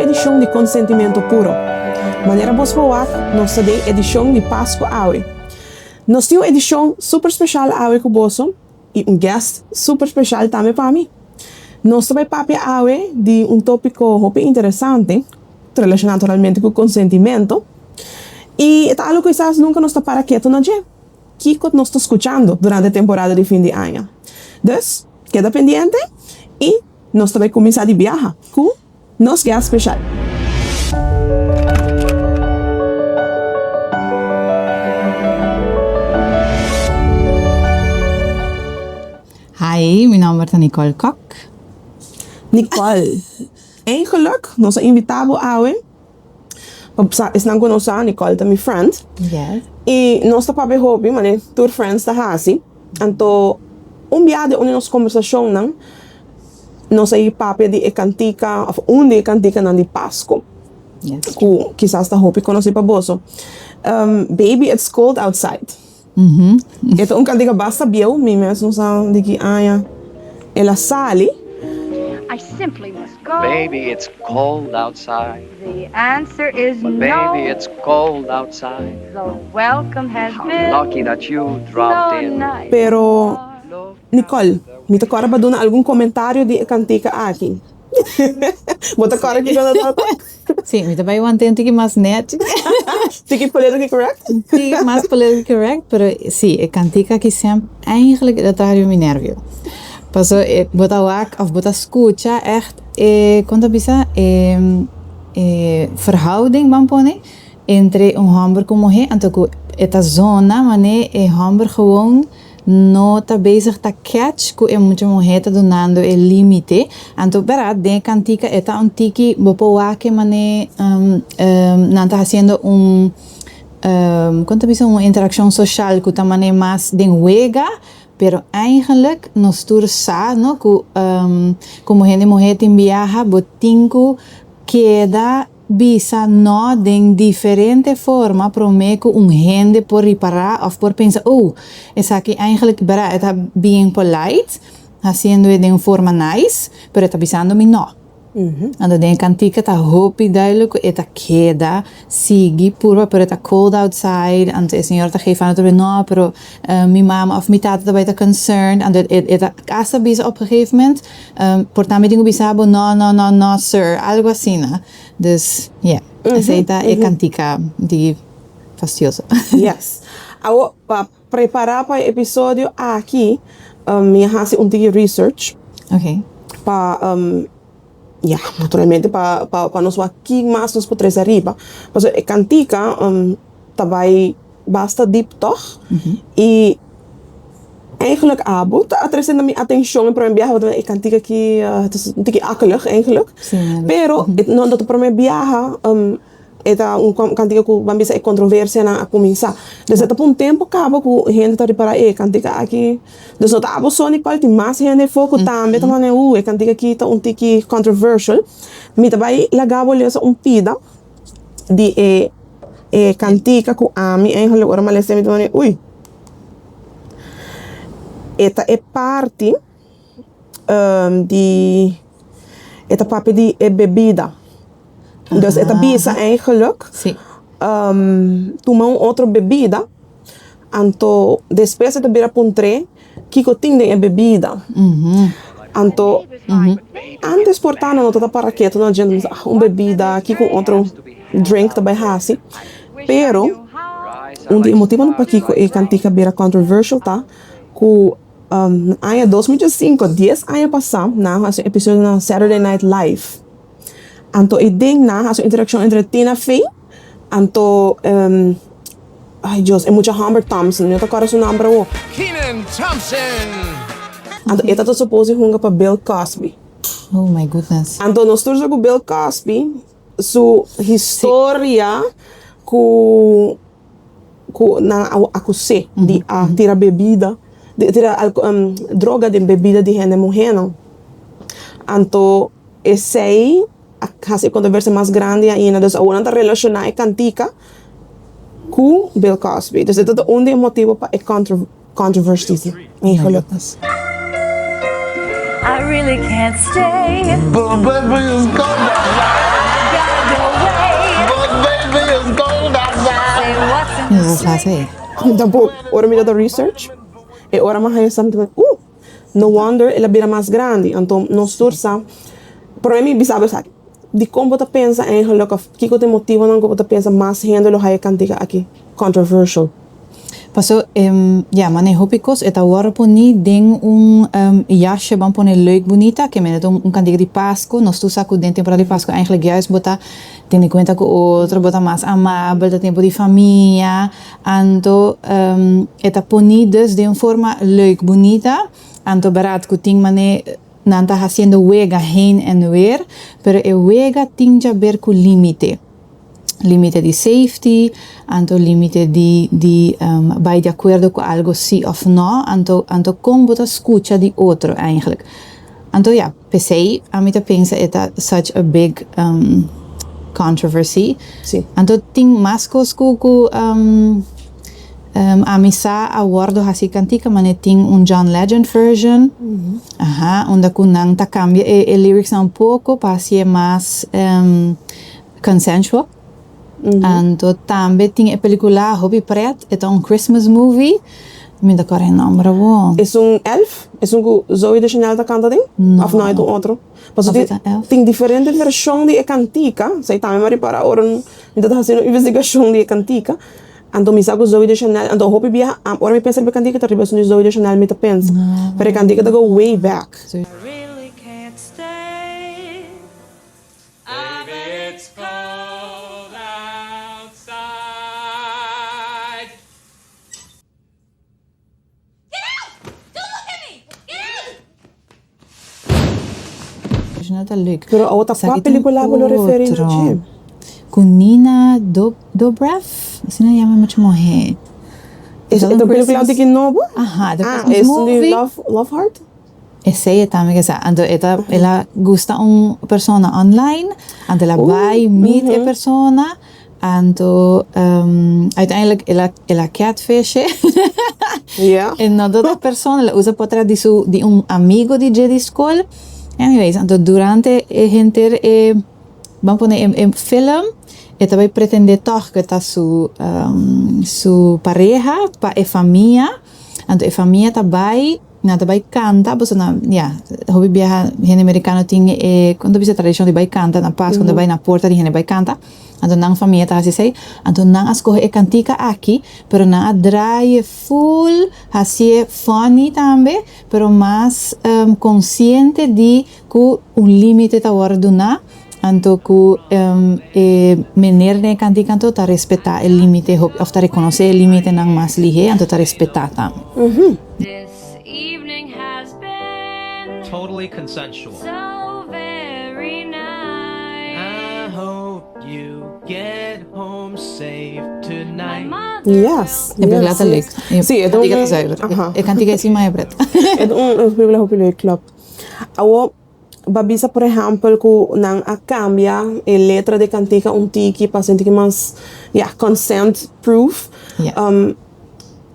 edishon di Konsentimento Puro. Manera bos por wak, nos ta den edishon di Pasku awe. Nos tin un edishon super speshal awe ku boso i un guest super speshal tambe pa mi. Nos ta bai papia awe di un topiko hopi interesante, relashoná naturalmente ku konsentimento, i e ta algu ku kisas nunka nos ta para ketu na dje. Kiko nos ta skuchando durante temporada di fin di aña? Dus, keda pendiente i nos ta bai kuminsá di biaha ku nos guest speshal. Hi, mi nomber ta Nicole Kok. Nicole, eigenlijk nos a invitá bo awe Pa sa esnan ku no sa, Nicole ta mi friend. Yes. I nos ta papia hopi, mane tur friends ta hasi. Anto un bia den un di nos kombersashonnan, nos a yi papia di e kantika òf un di e kantikanan di Pasku. Yes. Ku kisas ta hopi konosí pa boso. Baby it's cold outside. E ta un kantika basta bieu, mi mes no sa di ki aña el a sali. I simply must go. Baby it's cold outside. The answer is But no. baby it's cold outside. The welcome has How been lucky that you dropped so in. nice. Pero Nicole, mi ta kòrda pa duna algun komentario di e kantika aki. Bo ta kòrda kiko ta trata? Sí, mi ta bai want'é un tiki mas nèchi. Tiki politically correct? Tiki mas politically correct, pero sí, e kantika aki semp eigenlijk e ta traha riba mi nervio. Paso e bo ta wak òf bo ta skucha ègt e, kon ta bisa, e e verhouding ban pone entre un hòmber ku muhé, anto ku e ta zona manera e hòmber gewoon No ta bezig ta catch cu e mucha muher ta dunando e limite. Anto berdad den e cantica e ta un tiki bo por wak e mane nan ta haciendo un con ta bisa un interaccion social cu ta mane mas den wega pero eigenlijk nos tur sa no cu como hende muher tin biaha bo tin cu keda Bisa no den diferente forma promé ku un hende por ripará òf por pensa, Oh, esaki eigenlijk bera e ta being polite, hasiendo e den un forma nice, pero e ta bisando mi no. Anto den e kantika ta hopi duidelijk ku e ta keda sigui purba, pero e ta cold outside, anto e señor ta geef aan otra no, pero mi mama òf mi tata ta bai ta concerned, anto e ta asta bisa op gegeven moment, Por ta mi tin ku bisa bo no no no no sir, algo asina. Dus yeah, esei ta e kantika di fastioso. Yes. Awo pa prepara pa e episodio aki mi a hasi un tiki research. Okay. Pa ya naturalmente pa pa nos wak ki mas nos por trese ariba. Pasobra e kantika ta bai Basta diep tog? I eigenlijk abo ta trese na mi atencion e prome biaha pasobra e cantica aki ta un tiki akelig eigenlijk. Pero no ta prome biaha e ta un cantica cu ban bisa e controversianan a cuminsa. Dus e ta pa un tempo caba cu hende ta ripara e cantica aki. Dus no ta abo so Nicole tin mas hende afo cu tambe ta manda e cantica aki ta un tiki controversial. Mi ta bay laga bo lesa un pida di e. E kantika ku ami eigenlijk ora mi a lesa mi ta manda ui e ta e parti di e ta papia di e bebida dus e ta bisa eigenlijk tuma un otro bebida anto despues e ta bira puntr'é Kiko tin den e bebida? Anto, antes por ta nan no ta para ketu na djente bisa, ah, un bebida, kiko un otro drink ta bai hasi? Pero, un di e motibonan pakiko e kantika bira controversial ta ku na aña 2005, dies aña pasá, nan a hasi un episodio na Saturday Night Live. Anto e den nan hasi un interakshon entre Tina Fey anto ay Dios e mucha homber Thompson mi no ta kòrda su nòmber awor. Kenan Thompson! Anto e ta supos di hunga pa Bill Cosby. Oh my goodness. Anto nos tur sa ku Bill Cosby su historia ku ku nan a akus'é di a tira bebida di a tira droga den bebida di hende muhénan. Anto Esei a hasi e kontroversia mas grandi ainda. Dus awor nan ta relashoná e kantika ku Bill Cosby. Dus e ta un di e motibu pa e kontroversia. I really can't stay. But baby it's cold outside. Mi sa sa e. Tampoco. Ora mi ta research, e ora mi haya something like, no wonder el a bira mas grandi. Anto nos tur sa, prome mi bisa bo esaki, dikon bo ta pensa eigenlijk of kiko ta e motibonan ku bo ta pensa mas hende lo haya e kantika aki controversial? Paso, ya, mane hopi kos e ta wòrdu poni den un yasje, ban pone leuk bunita, ke mene ta un kantika di Pasku, nos tur sa ku den temporada di Pasku eigenlijk juist bo ta tene kuenta ku otro, bo ta mas amabel, ta tempu di famia, anto e ta poni dus den un forma leuk bunita, anto berat ku tin mane nan ta hasiendo wega heen en weer, pero e wega tin djaber ku limite. Limite di safety, anto limite di di bai di akuerdo ku algo si òf nò, anto anto kon bo ta skucha di otro eigenlijk. Anto ya, p'esei ami ta pensa e ta such a big controversy. Si. Anto tin mas kos ku ku ami sa a wòrdu hasi kantika manera tin un John Legend version, aha, unda ku nan ta kambia e e lyricsnan un poko pa hasié mas Consensual. Anto tambe tin e pelicula hopi pret, e ta un Christmas movie, mi ta corda e nomber awor. Esun Elf? Esun cu Zooey Deschanel ta canta den? No. Of no e ta un otro? Pasobra Of e ta Elf? tin diferente version di e cantica, esey tambe mi a ripara ora mi ta haciendo investigacion di e cantica, anto mi sa cu Zooey Deschanel, anto hopi biaha ora mi pensa riba e cantica ta riba esun di Zooey Deschanel mi ta pensa, pero e cantica ta go way back. Pero awo ta kua pelicula bo lo referi na dje? Ku Nina Dobrev, asina yama e mucha muhé. E ta un pelicula di ki nobo? Aha, e ta un Christmas movie. Ah, esun di Love Heart? Esei e tambe ke sa. Anto e ta el a gusta un persona online, anto el a bai meet e persona, anto uiteindelijk el a el a catfish e. E no ta e persona, el a usa potret di su di un amigo di dje di skol. Anyways, anto durante e henter e ban pone e e film e ta bai pretende tòg ku e ta su su pareha pa e famia, anto e famia ta bai. Nan ta bai kanta, pasobra nan, ya, hopi biaha hende merikano tin e, kon ta bisa, tradishon di bai kanta na Pasku, nan ta bai na porta di hende bai kanta. Anto nan famia ta hasi esei. Anto nan a skohe e kantika aki, pero nan a draai e ful, hasié funny tambe, pero mas konsiente di ku un límite ta wòrdu duná, anto ku e mener den e kantika anto ta respetá e límite hopi, òf ta rekonosé e límitenan mas lihé, anto ta respetá tambe. This evening has been Totally consensual. so very nice. I hope you get home safe tonight. My mother Yes. E película ta leuk. Sí, E e ta un kantika ta zuiver. Aha. E kantika es sin pret. E ta un película hopi leuk, klopt. Awo Bo bisa por ehèmpel ku nan a kambia e letra di e kantika un tiki pa hasi un tiki mas, ya, consent proof.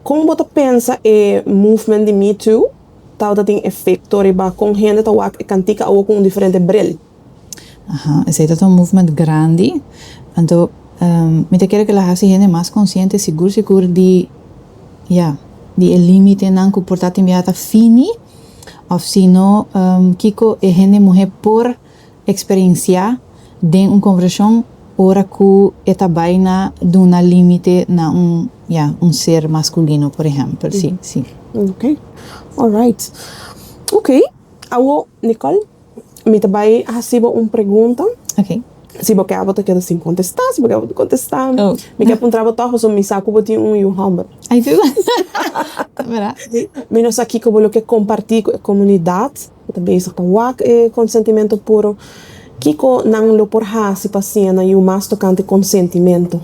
Kon bo ta pensa e movement di Me Too tabata tin efekto riba kon hende ta wak e kantika awo ku un diferente bril? Aha, esei ta un movement grandi. Anto mi ta kere ku el a hasi hende mas konsiente sigur sigur di, ya, di e límitenan ku por ta tin biaha ta fini. Of si no, kiko e hende muhé por eksperensiá den un konversashon ora ku e ta bai na duna límite na un, ya, un ser maskulino, por ehèmpel. Sí, sí. Ok, alright. Ok, awo Nicole, mi ta bai hasi bo un pregunta. Ok. Si bo ke bo ta keda sin kontestá, si bo ke bo ta kontestá. Oh. Mi ke puntra bo tòg pasobra mi sa ku bo tin un yu hòmber. Ai tu? Bera. Mi no sa kiko bo lo ke kompartí ku e komunidat ku ta bezig ta wak e konsentimentu puro. Kiko nan lo por hasi pa siña nan yu mas tokante konsentimentu?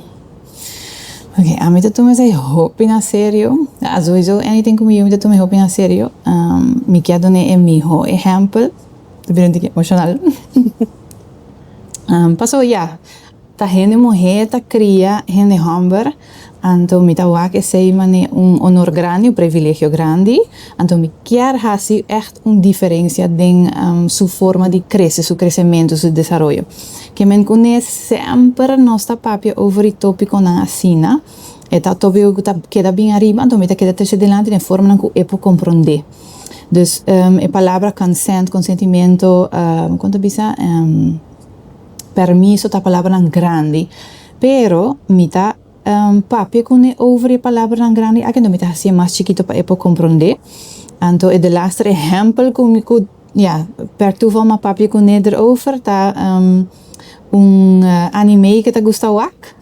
Ok, ami ta tuma esei hopi na serio. Souiso anything ku mi yu mi ta tuma e hopi na serio. Mi ke dun'é e mihó ehèmpel. Ta bira un tiki emoshonal. Pasobra ya, ta hende muhé ta kria hende hòmber. Anto mi ta wak esei mane un honor grandi, un privilegio grandi. Anto mi kier hasi echt un diferencia den su forma di crece, su crecemento, su desaroyo. Ke men kuné semper nos ta papia over di topiconan asina. E ta topico ku ta keda bin ariba, anto mi ta keda trece dilanti den formanan ku e por comprende. Dus e palabra consent, consentimento, kon ta bisa, permiso ta palabranan grandi. Pero mi ta papia kuné over e palabranan grandi aki, anto mi ta hasié mas chikito pa e por komprondé. Anto e delaster ehèmpel ku mi ku ya per toeval mi a papia kuné derover ta un anime ku e ta gusta wak.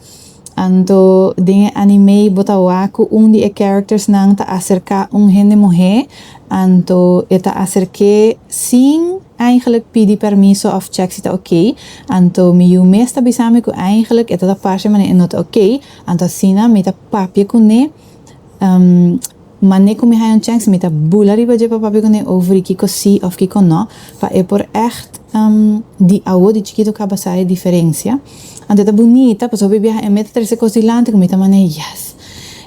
Anto den e anime bo ta wak ku un di e charactersnan ta aserká un hende muhé, anto e ta aserk'é sin Eigenlijk pidi permiso of check si ta ok, anto mi yu mes ta bisa mi ku eigenlijk e ta ta parse manera e no ta ok, anto asina mi ta papia kuné, mane ku mi haña un chèns mi ta bula riba dje pa papia kuné over di kiko si of kiko no, pa e por ègt di awo di chikito kaba sa e diferensia. Anto e ta bunita pasobra hopi biaha e meta trese kos dilanti ku mi ta manera yes,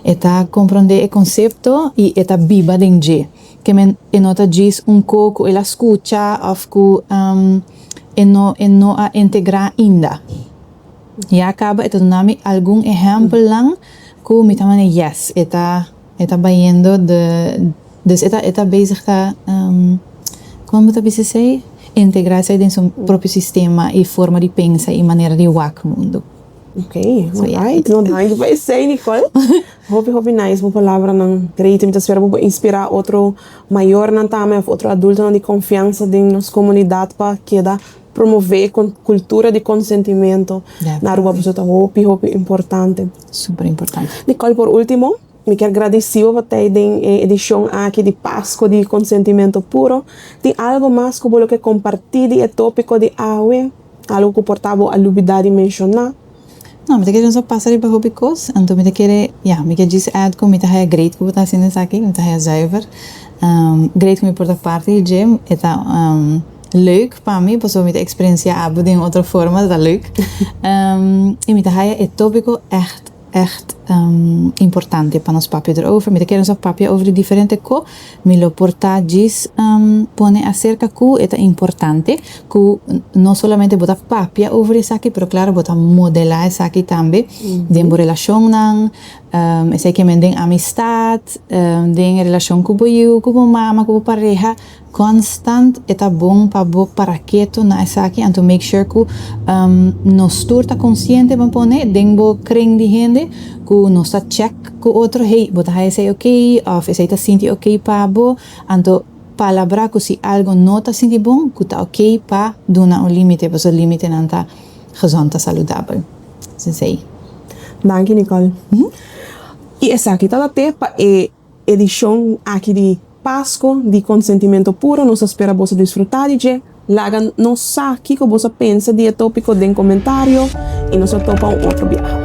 e ta komprondé e konsepto i e ta biba den dje. Ke men e no ta djis un ko ku el a skucha òf ku e no e no a integrá ainda. Ya kaba e ta duna mi algun ehèmpelnan ku mi ta manda yes e ta e ta bayendo de dus e ta e ta bezig ta kon bo ta bisa esei? Integrá esei den su propio sistema i forma di pensa i manera di wak mundu. Ok, alright. No, danki pa esei, Nicole. Hopi, hopi nice bo palabranan. Great. Mi ta spera bo por inspirá otro mayornan tambe òf otro adultonan di konfiansa den nos komunidat pa keda promové e kultura di konsentimento na Aruba pasobra ta hopi, hopi importante. Super importante. Nicole, por ultimo, mi kier gradisí bo pa ta den e edishon aki di Pasco di Konsentimento Puro. Tin algo mas ku bo lo ke kompartí di e tópiko di awe? Algo ku por ta bo a lubidá di menshoná? No, mi ta kere nos a pasa riba hopi kos, anto mi ta kere, ya, mi ke djis add ku mi ta haya great ku bo ta hasiendo esaki, mi ta haya zuiver. Great ku mi por ta parti di dje, e ta leuk pa mi pasobra mi ta eksperensiá abo den otro forma, ta leuk. I mi ta haya e tópiko ègt Echt importante pa nos papia erover. Mi ta kere nos a papia over di diferente ko. Mi lo por ta djis pone acerca ku e ta importante ku no solamente bo ta papia over esaki pero klaro bo ta modela esaki tambe den bo relashonnan, esei ke men den amistat, den e relashon ku bo yu, ku bo mama, ku bo pareha. Constant e ta bon pa bo para keto na esaki anto make sure cu nos tur ta consciente ban pone den bo kring di hende cu nos ta check cu otro hey bo ta haya esey ok of esey ta sinti ok pa bo anto palabra cu si algo no ta sinti bon cu ta ok pa duna un limite pasobra limitenan ta gezond ta saludabel esey. Danki Nicole. Y esaki ta te pa e Edishon aki di Pasko di Konsentimento Puro nos ta spera boso disfrutá di dje. Laga nos sa kiko boso a pensa di e tópiko den komentario i nos ta topa un otro biaha.